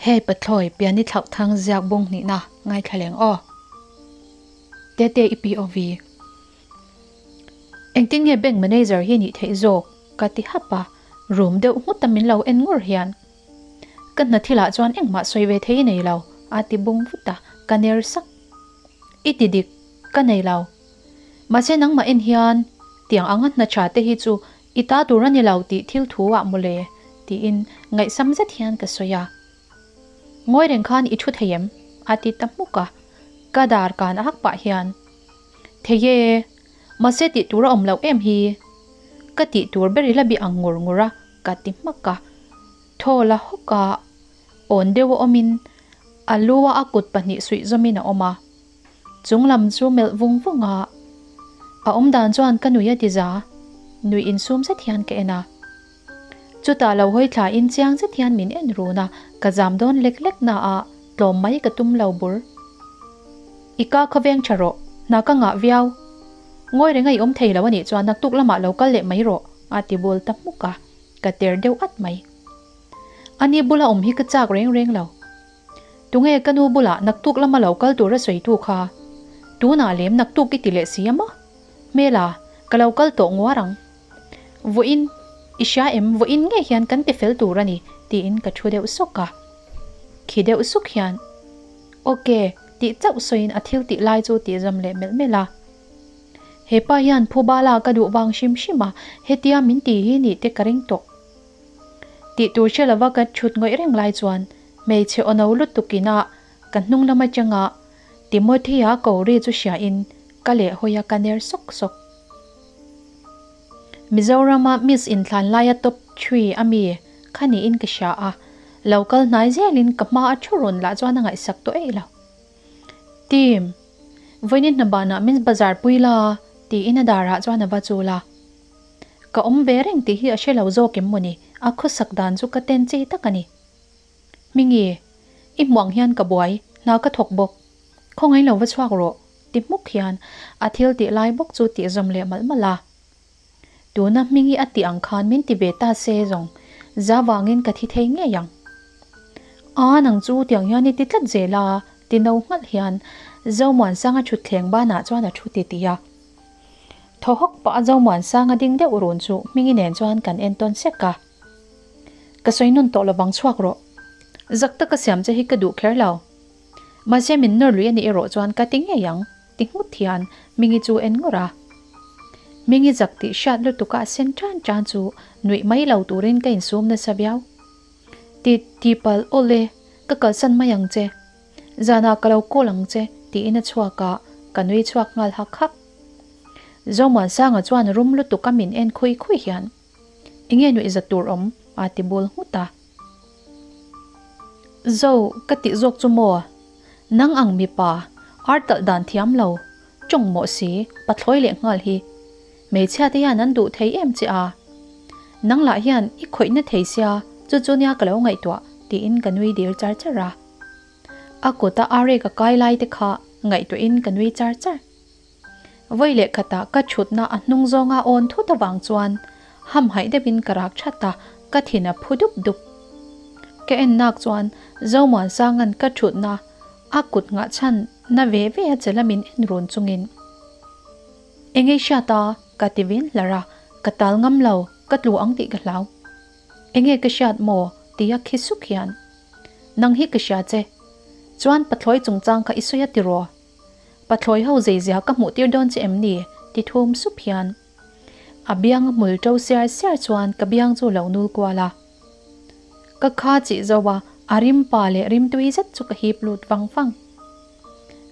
Hei pathlawi piani thlauh thang ziak bung hnihna ngaithla leng aw. Tete i POV. Engtin nge bank manager hi nih theih zawk? Ka ti hap a, rum deuh nghut a min lo en ngur hian. Ka hna thilah chuan engmah sawi ve thei nei lo, a ti bung vut a, ka ner sak. I ti dik, ka nei lo. Mahse nangmah en hian tiang anga hna tha te hi chu i ta tur a ni lo tih thil thu ah mawle, tiin ngaihsam zet hian ka sawi a. Ngawi reng khan i thu thei em? a ti ta hmuk a, ka dar kan ak pah hian, Thei e, mahse tih tur a awm loh em hi? Ka tih tur ber i la bi ang ngur ngur a, ka ti hmak a. Thaw la hawk a, awn deuh a awmin a lu a a kut pahnih suih zawmin a awm a. Chung lam chu melh vung vung a, a awm dan chuan ka nui a ti za, nui insum zet hian ka en a. Chutah lo hawi thla in chiang zet hian min en run a, ka zam dawn lek lek na a, tlawm mai ka tum lo bur. I ka khawveng tha rawh, hna ka ngah viau. Ngawi reng a i awm thei lo a nih chuan naktuk lamah lo kal leh mai rawh, a ti bul ta hmuk a, ka ter deuh at mai. Ani bula awm hi ka chak reng reng lo. Tunge ka nu bulah naktuk lama lo kal tura sawitu kha? Tunah lem naktuk i ti leh si a maw? Hmela, ka lo kal tawh nguar ang. Vawiin, i hria em, vawiin ngei hian kan ti fel tur a ni, tiin ka thu deuh sawk a. Khi deuh suk hian, Ok, tih chauh sawiin a thil tih lai chu tih zawm leh melh melh a. He pa hian Phubala ka duh vang hrim hrim a, hetia min ti hi nih te ka ring tawh. Tih tur hre lova ka thut ngawih reng lai chuan hmeichhe aw no lutuk ina ka hnung lam atanga Timothy-a ko ri chu hriain ka lehhawi a ka ner sawk sawk. Mizorama Miss inthlan laia top three a mi kha niin ka hria a, lo kal hnai zelin ka hma a thu rawn lah chuan a ngaihsak tawh eih lo. Tim, vawiin hna banah min bazar pui la tiin a darah chuan a va chul a. Ka awm ve reng tih hi a hre lo zawk em mawni, a khawsak dan chu ka ten chi tak a ni. Hmingi, i hmuh ang hian ka buai, hna ka thawk bawk. Khawngaih lo va chhuak rawh, ti hmuk hian a thil tih lai bawk chu tih zawm leh malh malh a. Tuna Hmingi a tih ang khan min ti ve ta se zawng, za vangin ka thi thei ngei ang. A, nang chu tiang hian i ti tlat zel a, ti no nghalh hian Zomuansanga thutthleng banah chuan a thu ti ti a. Thaw hawk pah a Zomuansanga ding deuh run chu Hmingi nen chuan kan en tawn sek a. Ka sawi nawn tawh lovang chhuak rawh. Zak taka siam che hi ka duh kher lo. Mahse min nawr lui a nih erawh chuan ka ti ngei ang ti nghut hian Hmingi chu en ngawr a. Hmingi zak tih hriat lutuka a sen tan tan chu nuih mai lo turin ka insum nasa viau. Ti ti palh awle, ka kalsan mai ang che. Zanah ka lo call ang che tiin a chhuak a, ka nui chhuak nghal hak hak. Zomuansanga chuan rum lutuk a min en khui khui hian, Enge nuih za tur awm? a ti bul nghut a. Zo, ka tih zawk chu maw? Nang ang mipa, ar talh dan thiam lo, tawng mawh si, pathlawi leh nghal hi. Hmeichhia te hian an duh thei em che a? Nang lah hian i khawihna thei sia, chu chu nia ka lo ngaihtuah, tiin ka nui dir char char a. A kut a arek a kai lai te kha ngaihtuahin ka nui char char. Vawi leh khatah ka thutna a hnung zawnga awn thut avang chuan hamhaih deuhin ka rak that a, ka thin a phu dup dup. Ka en nak chuan Zomuansanga'n ka thutna a kut nghah chhan na ve ve a che lamin en run chungin Engei hriat a? ka ti vin hlar a, ka tal ngam lo, ka tlu ang tih ka hlau. Enge ka hriat maw? tia khi suk hian Nang hi ka hria che. Chuan pathlawi chungchang kha i sawi a tiraw? Pathlawi ho zeizia ka hmuh tir dawn che em ni? ti thum sup hian a biang a hmul to siar siar chuan ka biang chu lo nul kual a. Ka kha chih zo a, a rim pa leh rim tui zet chu ka hip lut vang vang.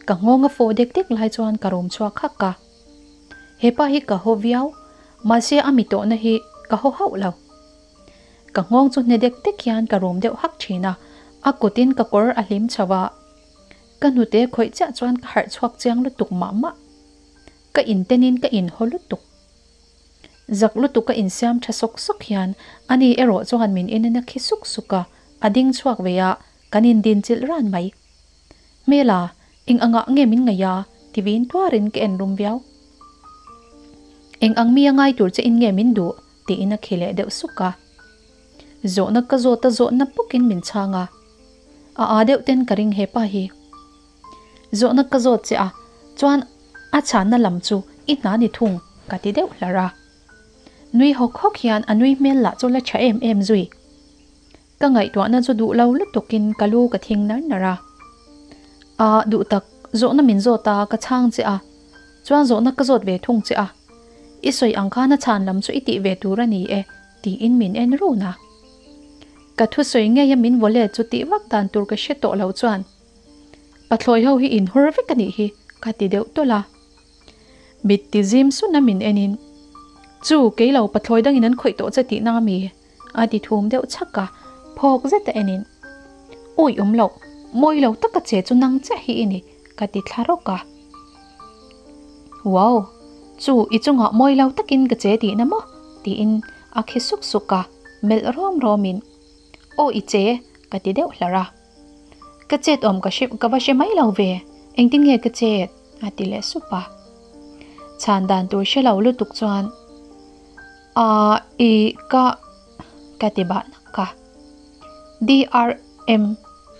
Ka nghawng a fawh dek dek lai chuan ka rum chhuak hak a. Hepa hi ka haw viau, mahse a mi tawhna hi ka haw hauh lo. Ka nghawng chu hne dek dek hian ka rum deuh hak thin a, a kutin ka kawr a hlim chho a. Ka hnute khawih chiah chuan ka harh chhuak chiang lutuk mah mah. Ka intenin ka inhaw lutuk. Zak lutuk a insiam tha sawk sawk hian ani erawh chuan min en a khi suk suk a, a ding chhuak ve a, kan indin chilh ran mai. Hmela, eng angah nge min ngaih a? ti vin tuarin ka en rum viau. Eng ang mi a ngai tur che in nge min duh? tiin a khi leh deuh suk a. Zawhna ka zawt a zawhna bawkin min chhang a. A â deuh ten ka ring hepa hi. Zawhna ka zawt che a, chuan a chhanna lam chu i hna ni thung ka ti deuh hlar a. Nui hawk hawk hian a nui hmel lah chu la tha em em zui. Ka ngaihtuahna chu duh lo lutukin ka lu ka thing nar nar a. A, duh tak, zawhna min zawt a, ka chhang che a. Chuan zawhna ka zawt ve thung che a. I sawi ang khan a chhan lam chu i tih ve tur a ni e, tiin min en run a. Ka thusawi ngei a min vaw let chu tih vak dan tur ka hre tawh lo chuan Pathlawi ho hi inhur vek a nih hi ka ti deuh tawlh a. Mit ti zim sun a min en in, Chu, kei lo pathlawi dangin an khawih tawh che tihna a mi? a ti thum deuh chhak a, phawk zet a en in, Awi awm loh, mawi lo taka che chu nang chiah hi i ni ka ti thla rawk a. Wow! Chu i chungah mawi lo takin ka che tihna maw? tiin a khi suk suk a, melh rawm rawmin, Aw i che ka ti deuh hlar a. Ka chet awm ka hre ka va hre mai lo ve, engtin nge ka chet? a ti leh sup a. Chhan dan tur hre lo lutuk chuan, A i ka ka ti bah nak a. DRM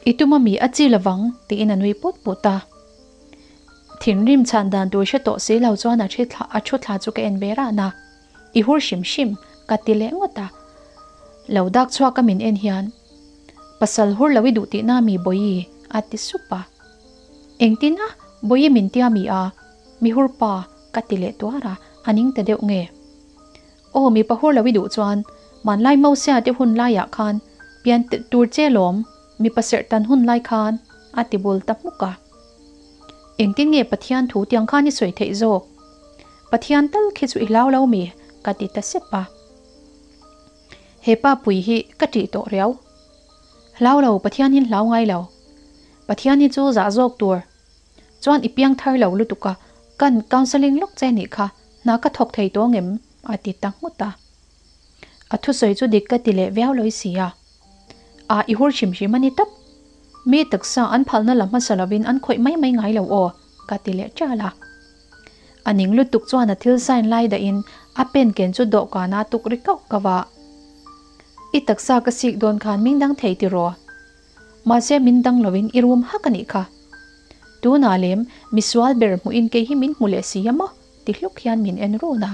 i tum a mi a chi lovang tiin a nui put put a. Thinrim chhan dan tur hre tawh si lo chuan a thi thla a thu thla chu ka en ve ran a, I hur hrim hrim ka ti leh ngawt a. Lo dak chhuak a min en hian Pasal hur lo i duh tihna mi Bawihi a ti sup a. Engtin a Bawihi min tia mi a, mi hur pa ka ti leh tuar a, a ning ta deuh nge. Aw mipa hur lo i duh chuan hmanlai Mosia te hun laiah khan pian tur che lawm mipa serh tan hun lai khan a ti bul ta hmuk a. Engtin nge Pathian thu tiang khan i sawi theih zawk? Pathian tal khi chu i hlau lo mi? ka ti ta sep a. He pa pui hi ka ṭih tawh riau. Hlau lo, Pathian hin hlau ngai lo. Pathian hi chu zah zawk tur. Chuan i piang thar lo lutuk a, kan counselling lawk che nih kha, hna ka thawk thei tawh ngem? a ti ta nghut a. A thusawi chu dik ka ti leh viau lawih si a. A i hur hrim hrim a ni tawp. Mi taksa an phalna la hmasa lovin an khawih mai mai ngai lo aw, ka ti leh ṭal a. A ning lutuk chuan a thil sign lai dahin a pen ken chu dawhkanah a tuk ri kauh kauh a. I taksa ka sik dawn khan min dang thei tiraw? Mahse min dang lovin i rum hak a nih kha. Tunah lem misual ber hmuhin kei hi min hmu leh si a maw? ti hluk hian min en run a.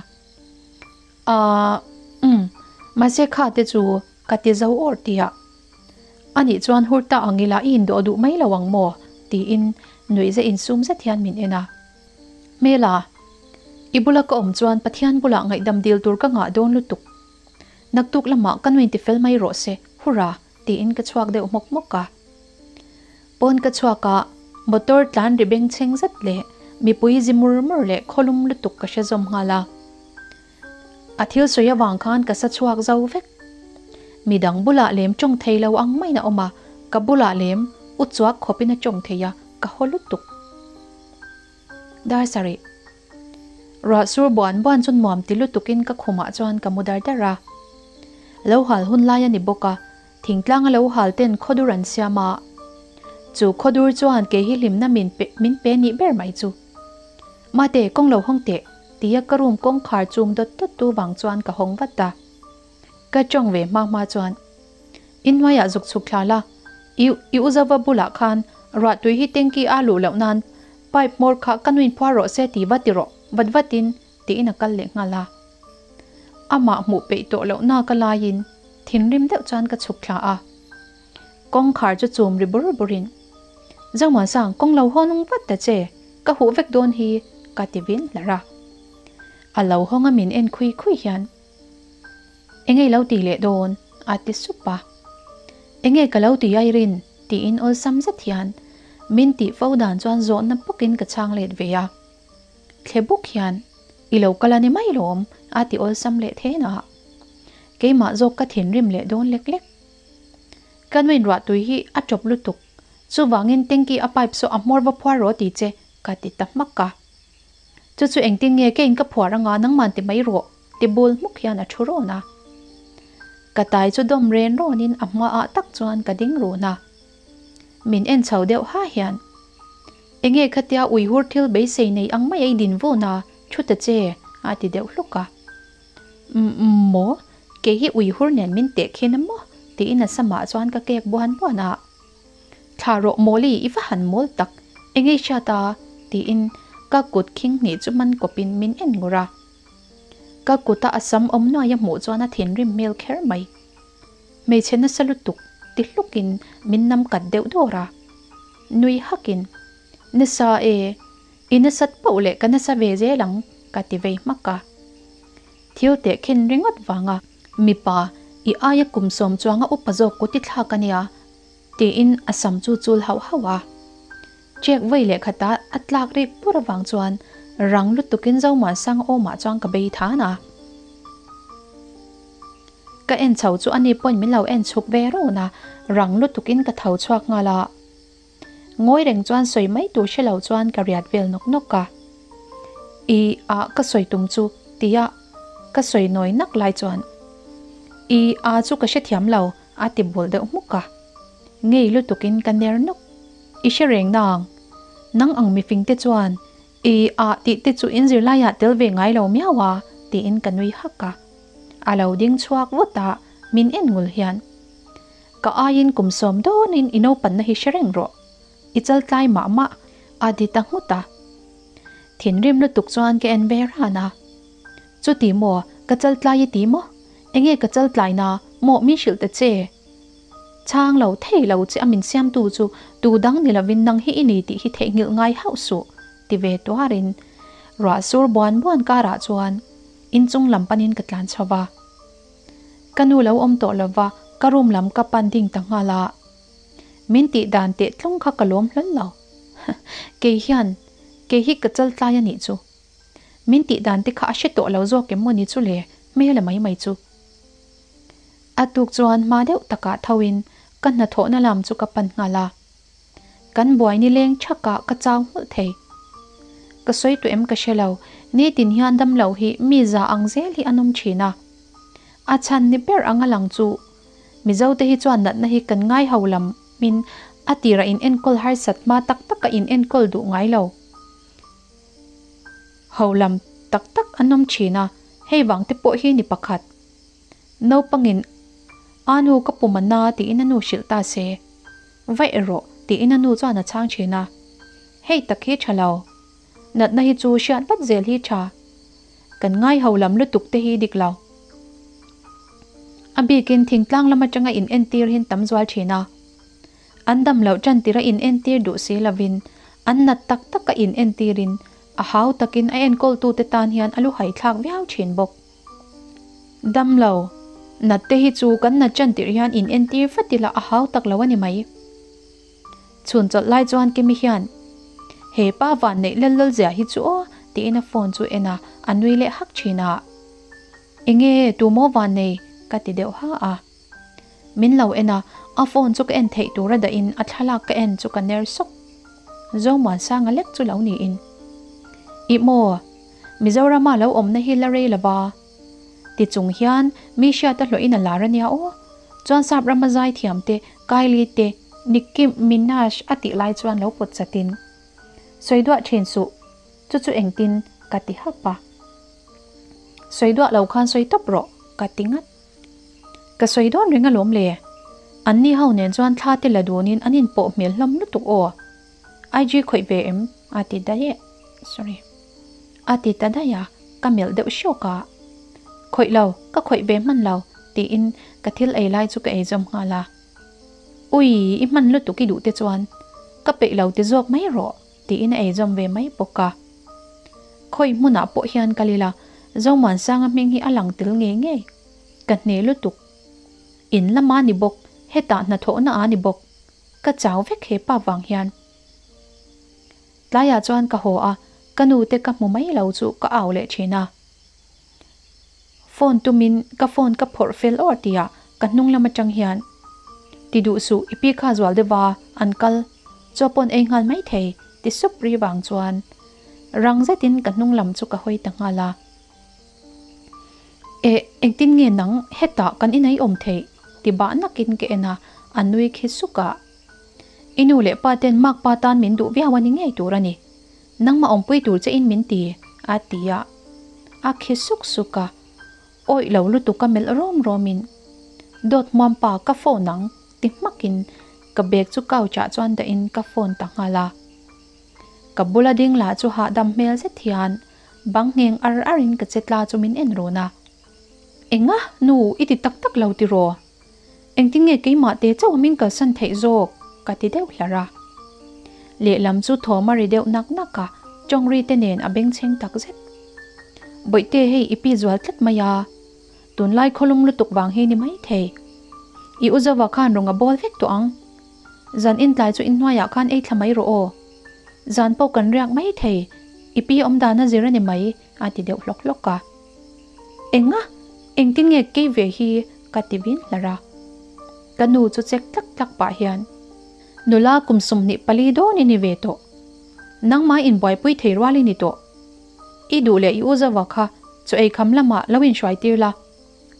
Aaa umm mahse kha te chu ka ti zo awr tih ah. Anih chuan hur ta ang ila i indawh duh mai lo ang maw? tiin nuihza insum zet hian min en a. Hmela, i bula ka awm chuan Pathian bulah ngaihdam dil tur ka ngah dawn lutuk. Naktuk lamah ka nuin tifel mai rawh se, hurra! tiin ka chhuak deuh hmawk hmawk a. Pawn ka chhuak a, motor tlan ri bengchheng zet leh mipui zi mur mur leh khawlum lutuk ka hre zawm nghal a. A thil sawi avang khan ka sa chhuak zo vek. Midang bulah lem tawng thei lo ang maiin a awm a, ka bulah lem u chuak khawpin a tawng thei a, ka haw lutuk. Dar sarih. Ruah sur buan buan chu nuam ti lutukin ka khumah chuan ka mu dar dar a. Lo hal hun lai a ni bawk a, thingtlang a lo hal ten khawdur an siam a. Chu khawdur chuan kei hi hlimna min pe min pe nih ber mai chu. Mate, kawng lo hawng teh, tia ka room kawngkhar chum dawt dawt tu vang chuan ka hawng vat a. Ka tawng ve hma hma chuan, Inhnuaiah zuk chhuk thla la, i i u zauva bulah khan ruahtui hi tanky a luh loh nan Pipe hmawr kha ka nuin phuar rawh se ti va ti rawh, vat vatin tiin a kal leh nghal a. Amah hmuh peih tawh loh nak a laiin thinrim deuh chuan ka chhuk thla a. Kawngkhar chu chum ri bur burin, Zomuansang, kawng lo haw nung vat ta che, ka huh vek dawn hi ka ti vin hlar a. A lo hawng a min en khui khui hian, Enge i lo ti leh dawn? a ti sup a. Enge ka lo ti Irene? tiin awlsam zet hian min tih fo dan chuan zawhna bawkin ka chhang let ve a. Thle buk hian, I lo kal a ni mai lawm, a ti awlsam leh then a. Keimah zawk ka thinrim leh dawn lek lek. Ka nuin ruahtui hi a tawp lutuk, chuvangin tanky a pipe saw a hmawr va phuar rawh ti che, ka ti ta hmak a. Chu chu engtin nge keiin ka phuar anga nangman ti mai rawh, ti bul hmuk hian a thu rawn a. Ka tai chu dawm ren rawnin a hmaah tak chuan ka ding run a. Min en chho deuh ha hian, Enge khatia uihur thil beisei nei ang mai a i din vun a, thu ta che, a ti deuh hluk a. Umm maw, kei hi uihur nen min teh khin a maw? tiin a samah chuan ka kek buan buan a. Thlah rawh Mawli i va han mawl tak, eng ei hriat a? tiin ka kut khing hnih chu man kawpin min en ngur a. Ka kuta a sam awm nuai a hmuh chuan a thinrim hmel kher mai. Hmeichhe nasa lutuk ti hlukin min nam kat deuh dawr a. Nui hakin, Nasa e, i nasat poh leh ka nasa ve zel ang ka ti vei hmak a. Thil tehkhin ringawt vanga mipa i aia kum sawm chuanga upa zawk kut i thlak a nia tiin a sam chu chul hauh hauh a. Chek vawi leh khata a tlak rik pur avang chuan rang lutukin Zomuansanga awmah chuan ka bei than a. Ka en chho chu ani pawhin min lo en chhuk ve run a, rang lutukin ka tho chhuak nghal a. Ngawi reng chuan sawi mai tur hre lo chuan ka riat vel nawk nawk a. I a ka sawi tum chu tia ka sawi nawi nak lai chuan I a chu ka hrethiam lo a ti bul deuh hmuk a. Ngei lutukin ka ner nawk. I hre reng nang. Nang ang mifing te chuan I a tih te chu in zirlaiah tel ve ngai lo miau a tiin ka nui hak a. A lo ding chhuak vut a, min en ngul hian. Ka aiin kum sawm dawnin i naupanna hi hre reng rawh. I chal tlai mah mah a ti ta nghut a. Thinrim lutuk chuan ka en ve ran a. Chuti maw, ka chal tlai i ti maw? Enge ka chal tlaina maw min hrilh ta che? Chhang lo thei lo che a min siamtu chu tu dang ni lovin nang hi i ni tih hi theihnghilh ngai hauh suh, ti ve tuarin ruah sur buan buan karah chuan inchung lam panin ka tlan chho va. Ka nu lo awm tawh lova ka room lam ka pan ding ta nghal a. Min tih dan teh tlung kha ka lawm hlawl lo. Kei hian kei hi ka chal tlai a nih chu. Min tih dan te kha a hre tawh lo zawk em maw ni chu le hmel a mai mai chu. A tuk chuan hma deuh takah tho in ka hnathawhna lam chu ka pan nghal a. Kan buai ni leng thakah ka chau nghulh thei. Ka sawi tawh em ka hre lo, nitin hian damlo hi mi za ang zel hi an awm thin a. A chhan ni ber anga lang chu Mizote hi chuan natna hi kan ngai ho lam in a tirah in enkawl harsat hma tak taka in enkawl duh ngai lo. Ho lam tak tak an awm thin a, hei vang te pawh hi ni pakhat. Naupangin A nu ka pum a na tiin a nu hrilh ta se. Vaih erawh tiin a nu chuan a chhang thin a. Hei tak hi tha lo. Natna hi chu hriat vat zel hi tha. Kan ngai ho lam lutuk te hi dik lo. A bikin thingtlang lam atanga in entir hin tam zual thin a. An dam loh tan tira in entir duh si lovin an nat tak taka in entirin a hau takin a enkawltute tan hian a lu haithlak viau thin bawk. Dam lo, nat te hi chu kan nat ṭan tirh hian in entir vat ila a hau tak lo a ni mai. Chhun chawlh lai chuan Kimi hian, He pa van neih lel lel zia hi chu aw, tiin a phone chu en a, a nui leh hak ṭhin a. Enge, tu maw van nei? ka ti deuh ha a. Min lo en a, a phone chu ka en theih tur a dahin a thlalak ka en chu ka ner sawk. Zomuansanga lek chu lo niin. Ih maw? Mizorama lo awmna hi la rei lova. Ti chung hian mi hriata hlawhin a lar a nia aw. Chuan sap rama zaithiam te, Kylie te, Nicki Minaj a tih lai chuan lo pawt chatin, Sawi duah thin suh, chu chu engtin? ka ti hap a. Sawi duah lo khan sawi tawp rawh, ka ti ngat. Ka sawi dawn reng alawm le. Anni ho nen chuan thla te la dunin an inpawh hmel hlawm lutuk aw. IG khawih ve em? A ti daih e. Sorry. A ti ta daih a, ka melh deuh hrawk a. Khawih lo, ka khawih ve hman lo, tiin ka thil ei lai chu ka ei zawm nghal a. Ui, i hman lutuk i duh te chuan ka peih lo ti zawk mai rawh, tiin a ei zawm ve mai bawk a. Khawi hmunah pawh hian kal ila, Zomuansanga hming hi a lang tel ngei ngei. Ka hne lutuk. In lama ni bawk, hetah hnathawhna a ni bawk. Ka chau vek he pa vang hian. Tlaiah chuan ka haw a, ka nu te ka hmu mai lo chu ka au leh thin a. Phone tumin ka phone ka phawrh fel awr tihah ka hnung lam atang hian, Ti duh suh, i pi kha zual deuh va, an kal. Chaw pawn ei nghal mai thei, ti sup ri vang chuan rang zetin ka hnung lam chu ka hawi ta nghal a. Eh, engtin nge nang hetah kan inei awm theih? ti bah nakin ka en a, a nui khi suk a. I nu leh pa ten mak pa tan min duh viau a ni ngei tur a ni. Nangmah awmpui tur che in min ti, a ti a. A khi suk suk a, awih lo lutuk a melh rawm rawmin, Dawt hmuam pa ka phone ang, ti hmakin Ka bag chu couch ah chuan dah in ka phone ta nghal a. Ka bula ding lah chu hahdam hmel zet hian bang ngheng ar ar in ka che tla chu min en run a. Enga nu i ti tak tak lo tiraw? Engtin nge keimah te chauh a min kalsan theih zawk? ka ti deuh hlar a. Lehlam chu thawm a ri deuh nak nak a, tawngri te nen a bengchheng tak zet. Bawihte hei i pi zual tlat mai a, tunlai khawlum lutuk vang hi ni mai thei. I u Zova khan rawn a bawl vek tawh ang. Zan intlai chu inhnuaiah khan ei thla mai rawh aw. Zan pawh kan riak mai thei, i pi awmdan a zir a ni mai a ti deuh hlawk hlawk a. Enga? Engtin nge kei ve hi ka ti vin hlar a. Ka nu chu chek tlak tlak pah hian, Nula kum 24 dawn i ni ve tawh. Nangmah inbuaipui thei rual i ni tawh. I duh leh i u Zova kha chaw ei kham lamah lo inhruai tir la.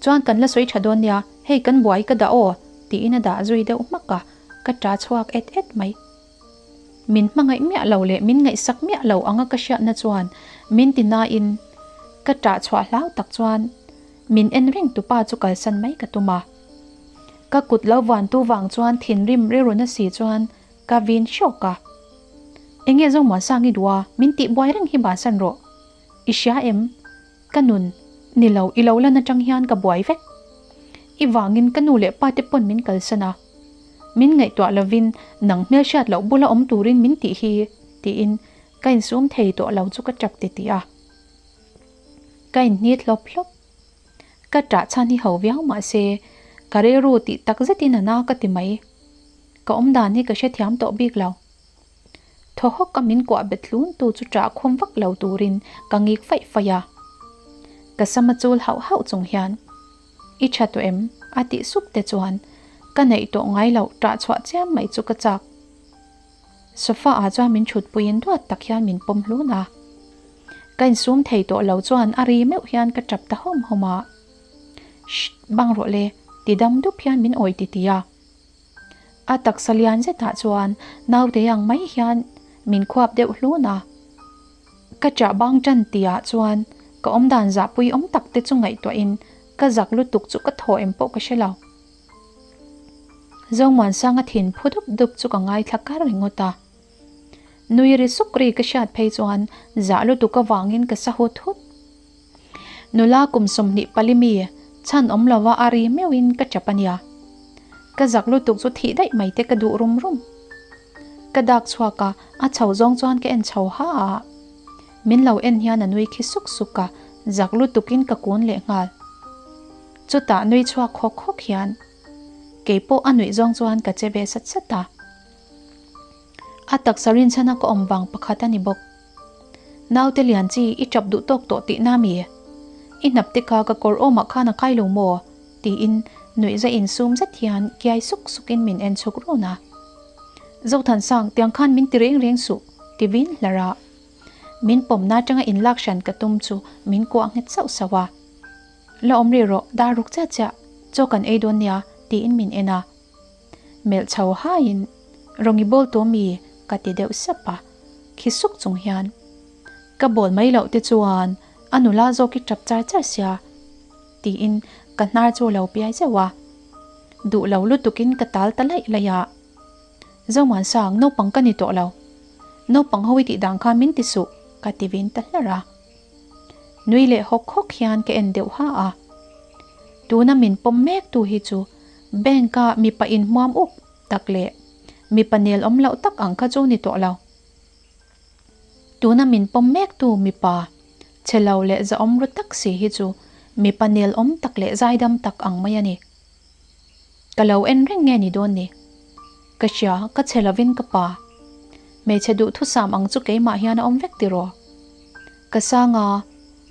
Chuan kan la sawi tha dawn nia, hei kan buai ka dah aw, tiin a dah zui deuh hmak a, ka ta chhuak et et mai. Min hmangaih miah lo leh min ngaihsak miah lo anga ka hriatna chuan min ti nain ka ṭah chhuah hlau tak chuan min en reng tupa chu kalsan mai ka tum a. Ka kut lo vuantu vang chuan thinrim rilru na si chuan ka vin hrawk a. Enge Zomuansang i duh a, min tih buai reng hi bansan rawh. I hria em? Ka nun, ni lo, i lo lan atang hian ka buai vek. I vangin ka nu leh pa te pawn min kalsan a. Min ngaihtuah lovin nang hmelhriat loh bula awm turin min tih hi, tiin ka insum thei tawh lo chu ka tap ti tih a. Ka inhnit hlawp hlawp. Ka ṭah chhan hi ho viau mah se, ka rilru tih tak zetin a na ka ti mai. Ka awmdan hi ka hrethiam tawh bik lo. Thaw hawk a min kuah bet hlun tu chu ṭah khum vak lo turin ka ngik faih faih a. Ka sam a chul hauh hauh chung hian, I ṭha tawh em? a tih sup te chuan ka neih tawh ngai loh ṭah chhuah chiam mai chu ka chak. Sofa ah chuan min ṭhut puiin duat tak hian min pawm hlun a. Ka insum thei tawh lo chuan a ri meuh hian ka ṭap ta hawm hawm a. Shh, bang rawh le, ti dam dup hian min awi ti ti a. A taksa lian zetah chuan naute ang mai hian min khuap deuh hlun a. Ka chah bang tan tihah chuan ka awmdan zahpui awm tak te chu ngaihtuahin ka zak lutuk chu ka thaw em pawh ka hre lo. Zomuansanga thin phu dup dup chu ka ngaithla kar ringawt a. Nui ri suk ri ka hriat phei chuan zah lutuk avangin ka sa hut hut. Nula kum 24 mi chhan awm lova a ri meuhin ka chap a nia. Ka zak lutuk chu thih daih mai te ka duh rum rum. Ka dak chhuak a, a chho zawng chuan ka en chho ha a. Min lo en hian a nui khi suk suk a, zak lutukin ka kun leh nghal. Chutah nui chhuak hawk hawk hian keipawh a nuih zawng chuan ka che ve sat sat a. A taksa rinchhana ka awm vang pakhat a ni bawk. Naute lian chi i tap duh tawk tawh tihna mi? I hnap te kha ka kawr awmah khan a kai lo maw? tiin nuihza insum zet hian kiai suk sukin min en chhuk run a. Zothansang, tiang khan min ti reng reng suh, ti vin hlar a. Min pawmna atanga inlak hran ka tum chu min kuah nghet sauh sauh a. La awm rih rawh, dar ruk chiah chiah, chaw kan ei dawn nia, tiin min en a. Melh chho haiin, Rawngi bawl tu mi? ka ti deuh sap a, khi suk chung hian. Ka bawl mai loh te chuan a nula zawk i tap char char sia, tiin ka hnar chu a lo piai zeuh a. Duh lo lutukin ka tal ta laih laih a. Zomuansang, naupang ka ni tawh lo. Naupang ho i tih dan khan min ti suh, ka ti vin ta hlar a. Nui leh hawk hawk hian ka en deuh ha a. Tuna min pawm mek tu hi chu bank a mipa inhmuam up tak leh mipa nel awm loh tak ang kha chu ni tawh lo. Tuna min pawm mek tu mipa chhe lo leh zahawm ru tak si hi chu mipa nel awm tak leh zaidam tak ang mai a ni. Ka lo en reng nge ni dawn ni? Ka hria, ka chhe lovin ka pa. Hmeichhe duhthusam ang chu keimah hian a awm vek tiraw? Ka sang a,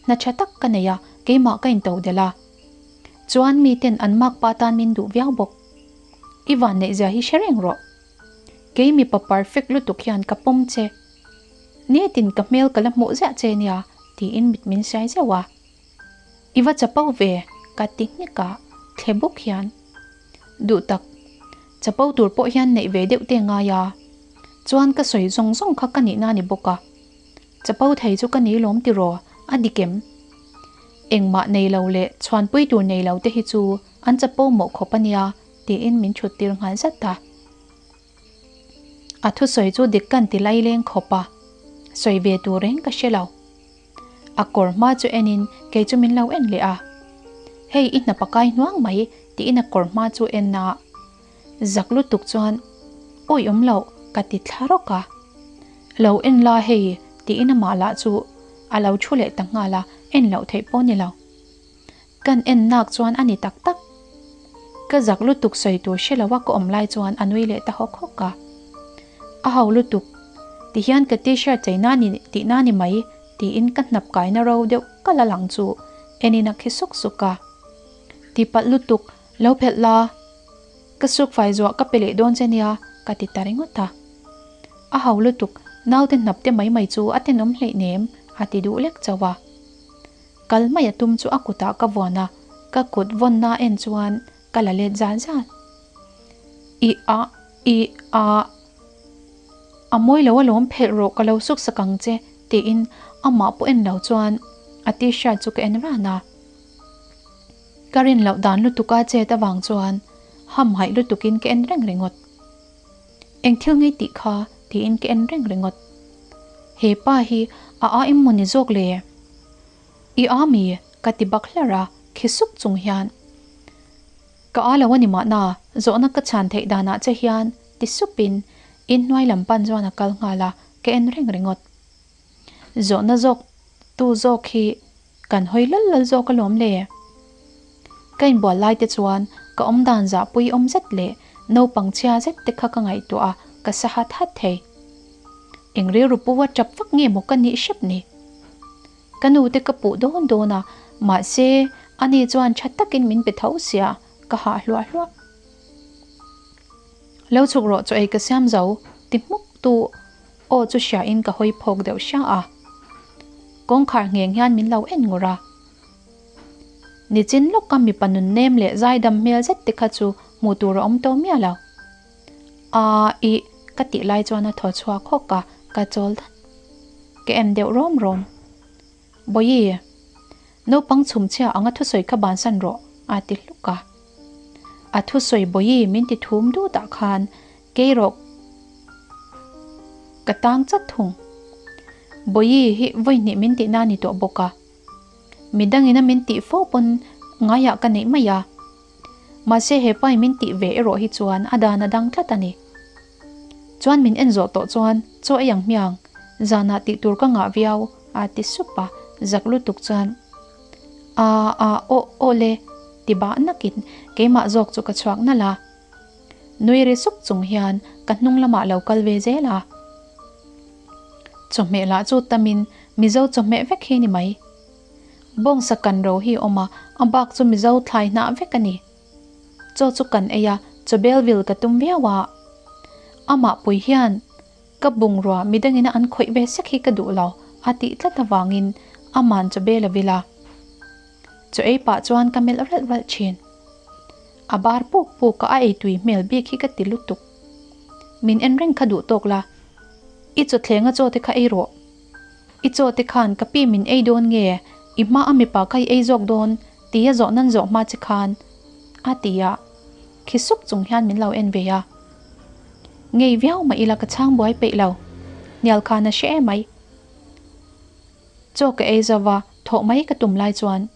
hna tha tak ka nei a, keimah ka into delh a. Chuan miten an makpa tan min duh viau bawk. I vanneihzia hi hre reng rawh. Kei mipa perfect lutuk hian ka pawm che. Nitin ka hmel ka la hmuh ziah che nia, tiin mit min siai zeuh a. I va chapo ve, ka ti nghek a, thle bawk hian. Duh tak, chapo tur pawh hian neih ve deuh te ngai a. Chuan ka sawi zawng zawng kha ka nihna a ni bawk a. Chapo thei chu ka ni lawm tiraw, a dik em? Engmah nei lo leh chhuanpui tur nei lo te hi chu an chapo mawh khawp a nia, tiin min chhut tir nghal zat a. A thusawi chu dik kan ti laileng khawp a, sawi ve tur reng ka hre lo. A kawr hma chu enin kei chu min lo en leh a. Hei i hnap a kai hnuang mai tiin a kawr hma chu en a, zak lutuk chuan awi awm loh ka ti thla rawk a. Lo en la hei tiin amah lah chu a lo thu leh ta nghal a, en loh theih pawh ni lo. Kan en nak chuan a ni tak tak. Ka zak lutuk sawi tur hre lo a ka awm lai chuan a nui leh ta hawk hawk a. A ho lutuk, ti hian ka t-shirt chei na ni tih na ni mai tiin ka hnap kaina ro deuh ka la lang chu enin a khi suk suk a. Ti palh lutuk, lo phelh la, ka suk fai zuah ka pe leh dawn che nia ka ti ta ringawt a. A ho lutuk, naute hnap te mai mai chu a tenawm hleihnem a ti duh lek chauh a. Kal mai a tum chu a kutah ka vuan a, ka kut vawnna en chuan ka la let zal zal. I a, i a, a mawi lo alawm phelh rawh ka lo suk sak ang che tiin amah pawh en lo chuan a t-shirt chu ka en ran a. Ka rin loh dan lutuk a chet avang chuan hamhaih lutukin ka en reng ringawt. Eng thil ngei tih kha tiin ka en reng ringawt. He pa hi a a em maw ni zawk le? I a mi? Ka ti bak hlar a, khi suk chung hian. Ka a lo a ni mahna, zawhna ka chhan theih danah che hian ti supin inhnuai lam pan chuan a kal nghal a, ka en reng ringawt. Zawhna zawk tu zawk hi kan hawi lal lal zawk alawm le. Ka inbual lai te chuan ka awmdan zahpui awm zet leh naupang chhia zet te kha ka ngaihtuah a, ka sa hat hat thei. Eng rilru pu a tap vak nge maw ka nih hrep ni? Ka nu te ka puh dawn dawn a, mahse ani chuan tha takin min pe tho sia, ka hah hluah hluah. Lo chhuk rawh chaw ei ka siam zo ti hmuk tu aw chu hria in ka hawi phawk deuh hria a. Kawngkhar ngheng hian min lo en ngur a. Nichin lawka mipa nun nem leh zaidam hmel zet te kha chu hmuh tur a awm tawh miah lo. A i ka tih lai chuan a thaw chhuak hawk a, ka chawl dat. Ka em deuh rawm rawm. Bawihi, naupang chhumchhia anga thusawi kha bansan rawh a ti hluk a. A thusawi Bawihi min ti thum dut ah khan kei rawh ka tang chat thung. Bawihi hi vawihnih min tihna a ni tawh bawk a. Midangin a min tih fo pawn ngaiah ka neih mai a. Mahse he pai min tih ve erawh hi chuan a dan a dang tlat a ni. Chuan min en zawh tawh chuan chaw ei ang hmiang, zanah tih tur ka ngah viau a ti sup a, zak lutuk chuan a a aw aw le ti bah nakin keimah zawk chu ka chhuak nalh a. Nui ri suk chung hian ka hnung lamah lo kal ve zel a. Chawhmeh lah chu tamin Mizo chawhmeh vek hi ni mai. Bawngsa kan ro hi awm a, a bak chu Mizo thlai hnah vek a ni. Chaw chu kan ei a, chaw bel vil ka tum viau a. Amah pui hian ka bungrua midangina an khawih ve sek hi ka duh lo a tih tlat avangin ama'n chaw bel a vil a. Chaw ei pah chuan ka melh ralh ralh thin. A bar puk puk a, a ei tui hmel bik hi ka ti lutuk. Min en reng kha duh tawk la. I chawthlenga chaw te kha ei rawh. I chaw te khan ka pi min ei dawn nge? I hma a mipa kha i ei zawk dawn? Tia zawh nan zawh hma che khan a ti a, khi sup chung hian min lo en ve a. Ngei viau mah ila ka chhang buai peih lo. Hnial khan a hre em ai. Chaw ka ei zo va, thawh mai ka tum lai chuan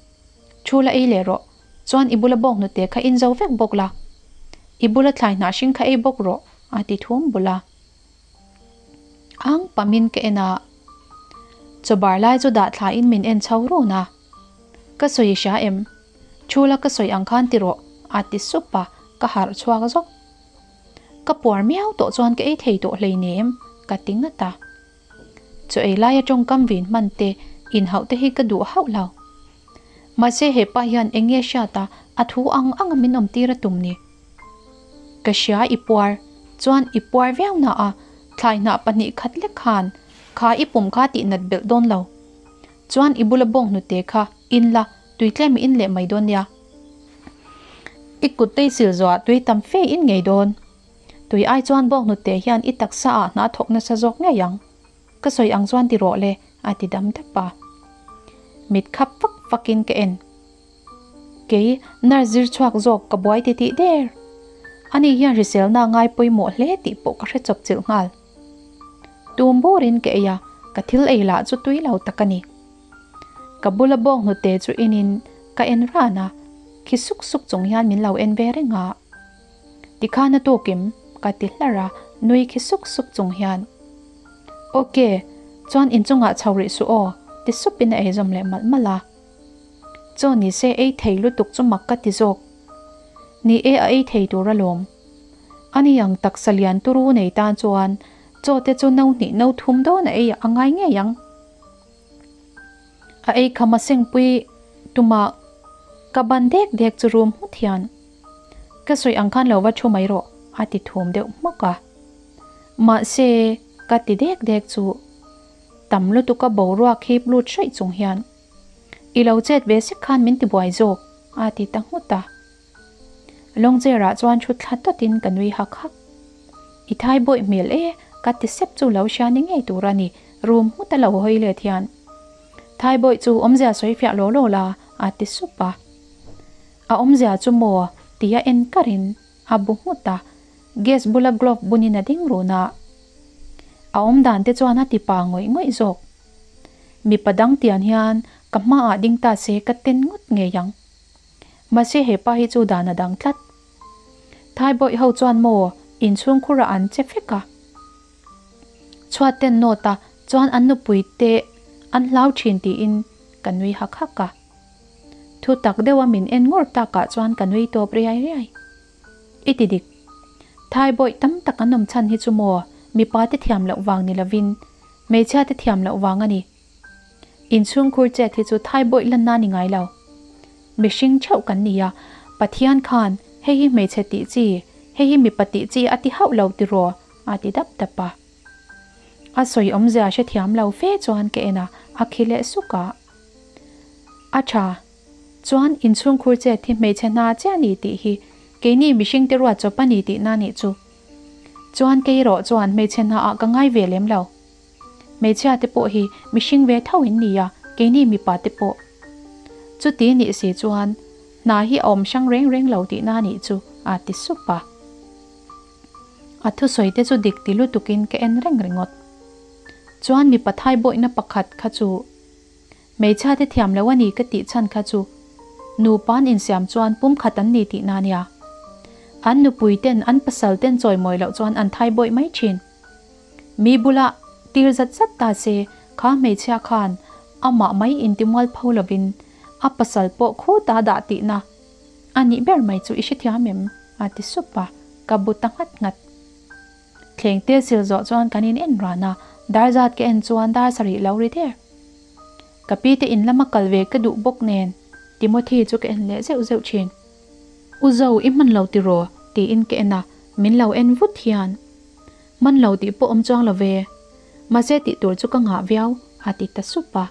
thu la ei leh rawh. Chuan i bula bawk hnute kha in zo vek bawk la. I bula thlai hnah hring kha ei bawk rawh a ti thum bul a. Ang pamin ka en a, chaw bar lai chu dah thla in min en chho run a. Ka sawi hria em? Thu la ka sawi ang khan ti rawh a ti sup a, ka harh chhuak zawk. Ka puar miau tawh chuan ka ei thei tawh hleinem ka ti ngat a. Chaw ei laia tawngkam vin hman te inhauh te hi ka duh hauh lo. Mahse he pa hian eng nge hriat a, a thu ang ang a min awm tir a tum ni? Ka hria i puar, chuan i puar viau na a, thlai hnah pahnih khat lek khan kha i pum kha tih nat belh dawn lo. Chuan i bula bawng hnute kha in la, tui tlem i in leh mai dawn nia. I kut te i sil zawhah tui tam fe i in ngei dawn. Tui ai chuan bawng hnute hian i taksa ah hna thawk nasa zawk ngei ang. Ka sawi ang chuan ti rawh le, a ti dam dap a. Mit khap fak fakin ka en. Kei nurse zir chhuak zawk ka buai ti tih der. Ani hian hriselna a ngai pawimawh hle tih pawh ka hre chawp chilh nghal. Tum burin ka ei a, ka thil ei lah chu tui lo tak a ni. Ka bula bawng hnute chu inin ka en ran a, khi suk suk chung hian min lo en ve reng a. Tikhan a tukim ka ti hlar a, nui khi suk suk chung hian. Ok, chuan inchungah chho rih suh aw, ti supin a eizawm leh malh malh a. Chaw ni se ei thei lutuk chu mak ka ti zawk. Ni e a ei thei tur alawm. Ani ang taksa lian turu nei tan chuan chaw te chu no hnih no thum dawn a ei a ngai ngei ang. A ei kham a sengpui tuma ka ban dek dek chu rum hmut hian ka sawi ang khan lo va thu mai rawh a ti thum deuh hmawk a. Mahse ka ti dek dek chu tam lutuka boruak hip lut hraih chung hian I lo chet ve sek khan min ti buai zawk, a ti ta nghut a. Lawng chair-ah chuan thu thla tawtin ka nui hak hak. I thai bawih hmel e, ka ti sep chu lo hria ni ngei tur a ni, room nghut a lo hawi let hian. Thai bawih chu awmzia sawi fiah law law la, a ti sup a. A awmzia chu maw? tia en karin a bu nghut a, gas bula glove bunin a ding run a. A awmdan te chuan a ti pa ngawih ngawih zawk. Mipa dang tian hian ka hmaah ding ta se ka ten ngawt ngei ang. Mahse he pa hi chu dan a dang tlat. Thai bawih ho chuan maw inchhung khurah an che fek a. Chhuat ten nawt a chuan an nupui te an hlau thin tiin ka nui hak hak a. Thu tak deuha min en ngawr takah chuan ka nui tawp riai riai. I ti dik. Thai bawih tam tak an awm chhan hi chu maw mipa te thiam loh vang ni lovin Hmeichhia te thiam loh vang a ni. Inchhungkhur chet hi chu thai bawih lanna ni ngai lo. Mihring theuh kan ni a, Pathian khan hei hi hmeichhe tih chi, hei hi mipa tih chi a ti hauh lo tiraw? a ti dap dap a. A sawi awmzia hrethiam lo fe chuan ka en a, a khi leh suk a. A tha. Chuan inchhungkhur chet hi hmeichhe hna chiah a ni tih hi keini mihring te ruat chawp a ni tihna nih chu. Chuan kei erawh chuan hmeichhe hna ah ka ngai ve lem lo. Hmeichhia te pawh hi mihring ve tho in nia, keini mipa te pawh. Chuti nih si chuan hna hi a awm hrang reng reng lo tihna nih chu a ti sup a. A thusawi te chu dik ti lutukin ka en reng ringawt. Chuan mipa thai bawihna pakhat kha chu Hmeichhia te thiam lo a ni ka tih chhan kha chu nupa an insiam chuan pumkhat an ni tihna nia. An nupui ten an pasal ten chawimawi loh chuan an thai bawih mai thin. Mi bula tir zat zat ta se kha hmeichhia khan amah mai intimual pho lovin a pasal pawh khuta dah tihna a nih ber mai chu i hrethiam em? a ti sup a, ka bu ta nghat nghat. Thleng te sil zawh chuan kan in en ran a, dar zat ka en chuan dar sarih lo ri der. Ka pi te in lama kal ve ka duh bawk nen Timothy chu ka en leh zeuh zeuh thin. U Zo i hman lo tiraw? tiin ka en a, min lo en vut hian. Hman lo tih pawh awm chuang lo ve. Mahse tih tur chu ka ngah viau a ti ta sup a.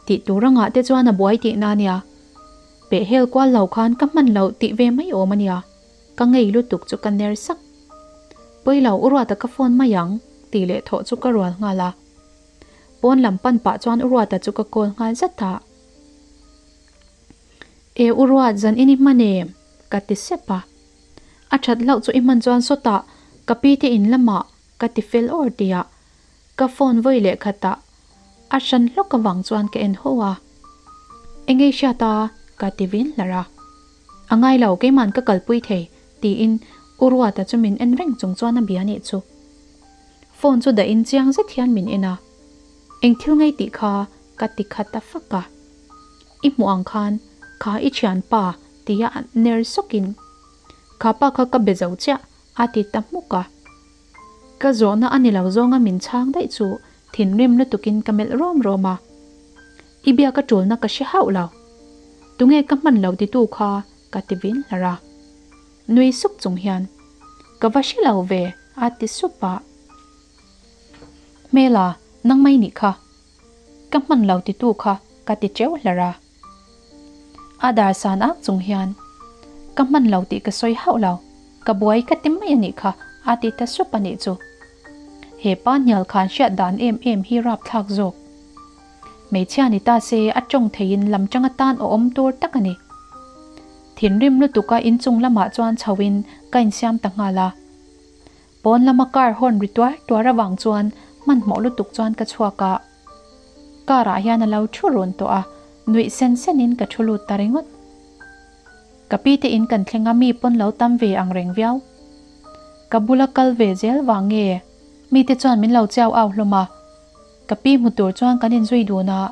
Tih tur a ngah te chuan a buai tihna a nia. Peh hel kual lo khan ka hman lo tih ve mai awm a nia. Ka ngei lutuk chu ka ner sak. Pawilo u Ruata ka phone mai ang tih leh thawh chu ka rual nghal a. Pawn lam pan pah chuan u Ruata chu ka call nghal zat a. E u Ruat zan in i hman em? ka ti sep a. A that hlauh chu i hman chuan sawtah ka pi te in lamah ka ti fel awr tih a ka phone vawi leh khatah a hran hlawk avang chuan ka en haw a. Engei hriat a? ka ti vin hlar a. A ngai lo, keiman ka kalpui thei, tiin U Ruata chu min en reng chung chuan a bia nih chu. Phone chu dahin chiang zet hian min en a, Eng thil ngei tih kha ka ti khat ta fak a. I hmuh ang khan kha i thianpa tia ner sawkin, Kha pa kha ka be zo chiah a ti ta hmuk a. Ka zawhna a ni lo zawnga min chhang daih chu thinrim lutukin ka melh rawm rawm a. I biak a tulna ka hre hauh lo. Tunge ka hman lo titu kha ka ti vin hlar a. Nui suk chung hian, Ka va hre lo ve a ti sup a. Hmela, nang mai nih kha. Ka hman lo titu kha ka ti teuh hlar a. A dar san ak chung hian, Ka hman lo tih ka sawi hauh lo, ka buai ka ti mai a nih kha a ti ta sup a nih chu. He pa hnial khan hriat dan em em hi rapthlak zawk. Hmeichhia ni ta se a tawng theiin lam tang atan a awm tur tak a ni. Thinrim lutuka inchung lamah chuan chho in ka insiam ta nghal a. Pawn lama car horn ri tuar tuar avang chuan hmanhmawh lutuk chuan ka chhuak a. Car ah hian a lo thu run tawh a, nuih sen sen in ka thu lut ta ringawt. Ka pi te in kan thleng a mi pawn lo tam ve ang reng viau. Ka bula kal ve zel vang nge mi te chuan min lo chiau au hlawm a. Ka pi hmu tur chuan kan inzui dun a.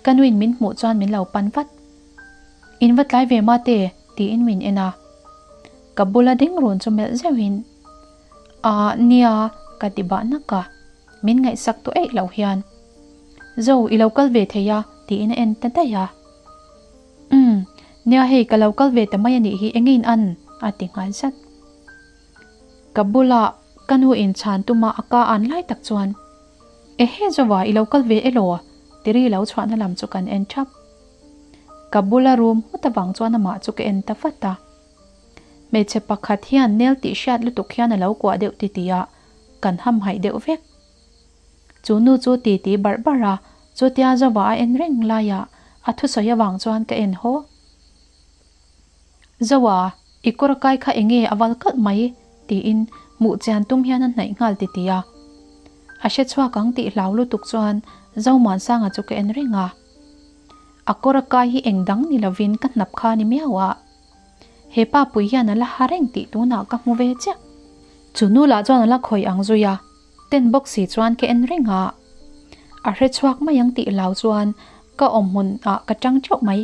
Ka nuin min hmuh chuan min lo pan vat. In va tlai ve mate tiin min en a. Ka bula ding run chu melh zeuhin, Aa nia ka ti bah nak a, min ngaihsak tawh eih loh hian. Zo, i lo kal ve thei a tiin a en ta daih a. Umm, nia hei ka lo kal ve ta mai a nih hi enge in an? a ti nghal zat. Ka bula ka nu in chhan tuma a ka an lai tak chuan, Ehe Zova i lo kal ve elaw? Tiri lo chhuahna lam chu kan en thap. Ka bula room nghut avang chuan amah chu ka en ta vat a. Hmeichhe pakhat hian nel tih hriat lutuk hian a lo kuah deuh titi a, kan hamhaih deuh vek. Chu nu chu titi barh barh a, chutia Zova a en reng laiah a thusawi avang chuan ka en haw. Zoa, i kawr kai kha enge a val kalh mai? tiin hmuh chian tum hian a hnaih nghal titi a. A hre chhuak ang tih hlau lutuk chuan Zomuansanga chu ka en reng a. A kawr a kai hi eng dang ni lovin ka hnap kha a ni miau a. He pa pui hian a la ha reng tih tunah ka hmu ve chiah. Chu nu lah chuan a la khawih ang zui a, ten bawk si chuan ka en reng a. A hre chhuak mai ang tih hlau chuan ka awm hmun ah ka tang teuh mai.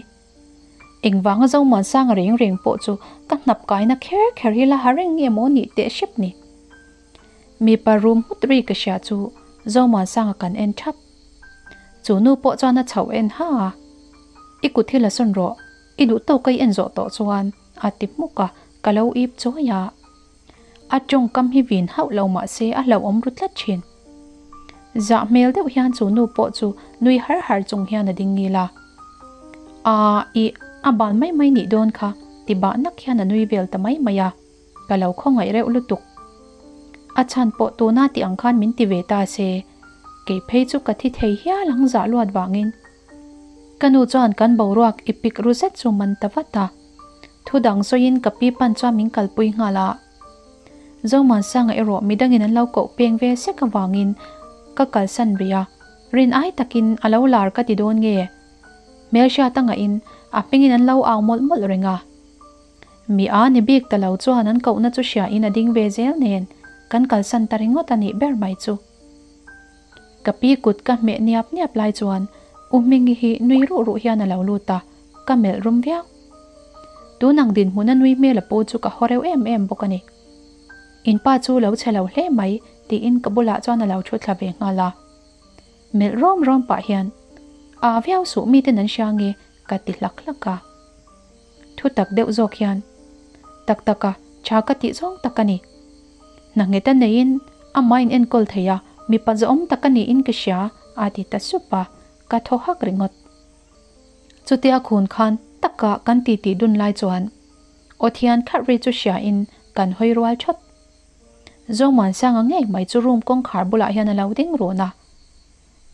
Engvanga Zomuansanga reng reng pawh chu ka hnap kaina kher kher hi la ha reng nge maw nih teh hrep ni. Mipa rum nghut ri ka hria chu Zomuansanga kan en thap. Chu nu pawh chuan a chhoh en ha a, I kut hi la sawn rawh, i duh tawk a i en zawh tawh chuan a ti hmuk a, ka lo ip chawi a. A tawngkam hi vin hauh lo mah se a hlauhawm ru tlat thin. Zah hmel deuh hian chu nu pawh chu nui har har chung hian a ding ngil a. Aa i a ban mai mai nih dawn kha ti bah nak hian a nui vel ta mai mai a, ka lo khawngaih reuh lutuk. A chhan pawh tuna tih ang khan min ti ve ta se, kei phei chu ka thi thei hial ang zah luat vangin. Ka nu chuan kan boruak i pik ru zet chu man ta vat a. Thu dang sawiin ka pi pan chuan min kalpui nghal a. Zomuansanga erawh midangin an lo koh peng ve sek avangin ka kalsan rih a, rin ai takin a lo lar ka ti dawn nge? Hmelhriat a ngahin a hmingin an lo au mawlh mawlh reng a. Mi a ni bik ta lo chuan an kohna chu hriain a ding ve zel nen kan kalsan ta ringawt a nih ber mai chu. Ka pi kut ka hmeh niap niap lai chuan U Hmingi hi nui ruh ruh hian a lo lut a, ka melh rum viau. Tun ang dinhmuna nui hmel a pu chu ka haw reuh em em bawk a ni. In pa chu lo chhe lo hle mai tiin ka bulah chuan a lo thu thla ve nghal a. Melh rawm rawm pah hian, Aa viau suh miten an hria nge ka ti hlak hlak a. Thu tak deuh zawk hian, Tak tak a, tha ka tih zawng tak a ni. Hna nghet a neiin amah in enkawl thei a, mipa zawhawm tak a niin ka hria a ti ta sup a, ka thaw hak ringawt. Chutia khun khan taka kan titi dun lai chuan aw thian kharh ri chu hria in kan hawi rual thawt. Zomuansanga ngei mai chu room kawngkhar bulah hian a lo ding run a.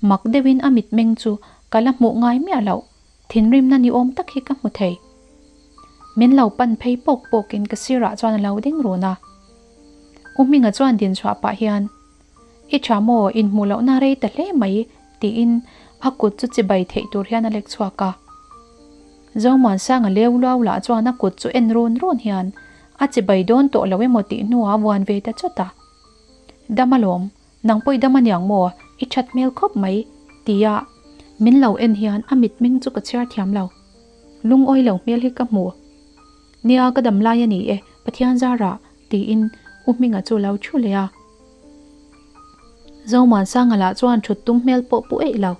Mak deuhin a mitmeng chu ka la hmuh ngai miah loh, thinrimna ni awm tak hi ka hmu thei. Min lo pan phei pawk pawkin ka sirah chuan a lo ding run a. U Hminga chuan din chhuah pah hian, I tha maw, inhmuh lohna rei ta hle mai, tiin a kut chu chibai theih tur hian a lek chhuak a. Zomuansanga leu luau lah chuan a kut chu en run run hian a chibai dawn tawh lo emaw tih hnuah a vuan ve ta chawt a. Dam alawm, nang pawh i dam aniang maw, i that hmel khawp mai, tia min lo en hian a mitmeng chu ka chhiar thiam lo. Lungawi lo hmel hi ka hmu. Nia ka dam lai a ni e, Pathian zarah, tiin U Hminga chu lo thu leh a. Zomuansanga lah chuan thut tum hmel pawh pu eih lo.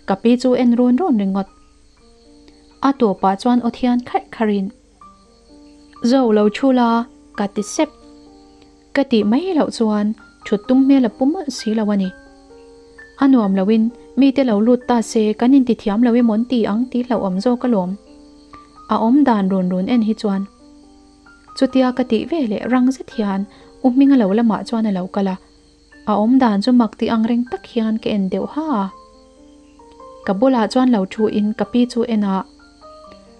Ka pi chu en run run ringawt. A tawpah chuan aw thian kharh kharhin, Zo lo thu la, ka ti sep. Ka tih mai loh chuan thut tum hmel a pu mawlh si lo a ni. A nuam loin mite lo lut ta se kan inti thiam lo emaw an ti ang tih hlauhawm zawk alawm. A awm dan run run en hi chuan. Chutia ka tih ve leh rang zet hian U Hminga lo lamah chuan a lo kal a, a awm dan chu mak tih ang reng tak hian ka en deuh ha a. Ka bulah chuan lo thu in ka pi chu en a.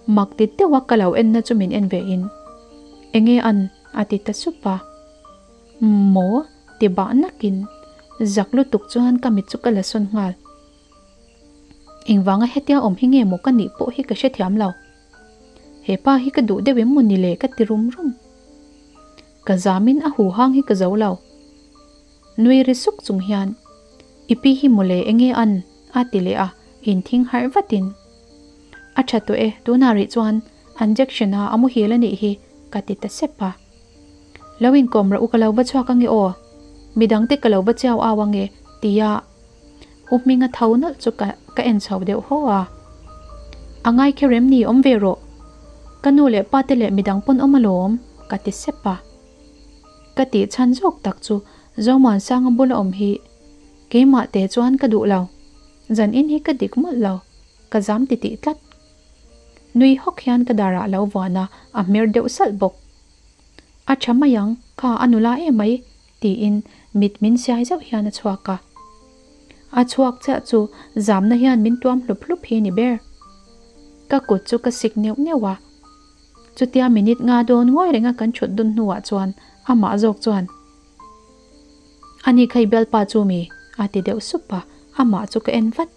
Mak ti deuha ka lo enna chu min en ve in, Enge an? a ti ta sup a. Maw? ti bah nakin zak lutuk chuan ka mit chu ka la sawn nghal. Engvanga hetia awm hi nge maw ka nih pawh hi ka hrethiam lo. He pa hi ka duh deuh em maw ni le ka ti rum rum. Ka zamin a huhang hi ka zo lo. Nui ri suk chung hian, I pi hi mawle enge an? a ti leh a, inthing harh vatin, A tha tawh e, tunah rih chuan an jection a a muhil a nih hi, ka ti ta sep a. Lo inkawm rawh u ka lo va chhuak ange aw, midangte ka lo va chiau au ange, tia U Hminga tho nawlh chu ka ka en chho deuh haw a. A ngai kher em ni awm ve rawh, ka nu leh pa te leh midang pawn awm alawm, ka ti sep a. Ka tih chhan zawk tak chu Zomuansanga bula awm hi keimah te chuan ka duh lo, zan in hi ka dik mawlh lo, ka zam ti tih tlat. Nui hawk hian ka darah lo vuan a, a hmer deuh salh bawk. A tha mai ang, kha a nula em mai, tiin mit min siai zauh hian a chhuak a. A chhuak chiah chu zamna hian min tuam hlup hlup hi ni ber. Ka kut chu ka sik neuh neuh a. Chutia minute nga dawn ngawi renga kan thut dun hnuah chuan amah zawk chuan, Ani kha i bialpa chu mi? a ti deuh sup a, amah chu ka en vat.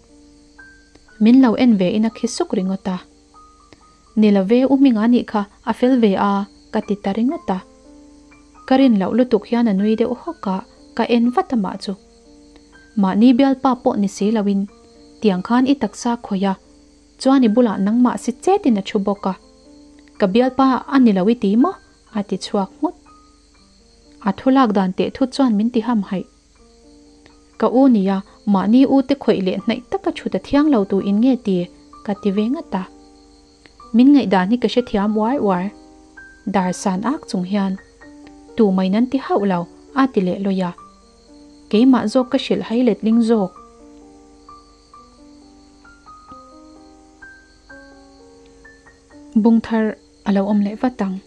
Min lo en ve in a khi suk ringawt a. Ni lo ve, u Hminga nih kha a fel ve a, ka ti ta ringawt a. Ka rin loh lutuk hian a nui deuh hawk a, ka en vat amah chu. Mahni bialpa pawh ni si loin tiang khan i taksa khawih a, Chuan i bulah nangmah si chetin a thu bawk a, Ka bialpa a ni lo i ti maw? a ti chhuak nghut. A thu lak dan teh thut chuan min ti ham haih. Ka u nia, mahni u te khawih leh hnaih taka chhut a thiang lo tu in nge ti? ka ti ve ngat a. Min ngaihdan hi ka hrethiam uar uar. Dar san ak chung hian, Tu mai nan ti hauh lo, a ti leh lawi a. Keimah zawk ka hrilh hai letling zawk. Bungthar a lo awm leh vat ang.